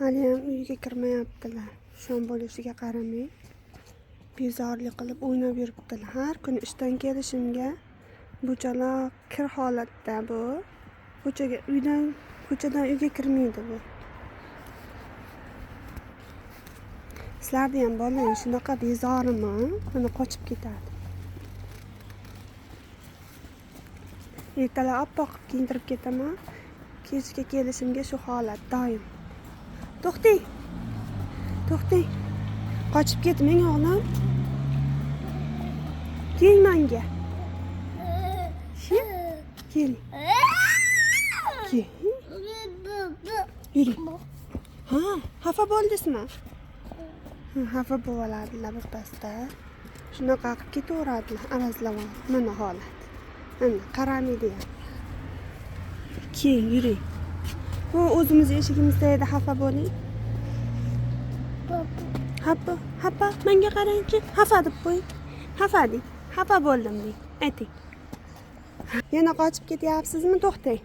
Haliyam uyga kirmayaptilar. Shom bo'lishiga qaramay bezorlik qilib o'ynab yuribdilar. Har kuni ishdan kelishimga bu chaloq kir holatda bu. Ko'chaga uydan ko'chadan uyga kirmaydi bu. Sizlarni ham bolalar shunaqa bezorimi? Mana qochib ketadi. Ertalab oppoq qilib kiyintirib ketaman. Kechga kelishimga shu holat doim. To'xtang. To'xtang. Qochib ketmang o'g'lim. Keling menga. Keling. Keling. Yuring. Ha, xafa bo'ldingizmi? Xafa bo'ladilar birpasda. Shunaqa qilib ketaveradilar, arazlab. Mana holat. Mana qaramaydi ham. Keling, yuring. Bu o'zimiz eshigimizda edi, xafa bo'ling. Xafa, xafa, menga qarangchi. Xafa deb qo'ying. Xafa deng. Xafa bo'ldim deng. Ayting. Yana qochib ketyapsizmi? To'xtang.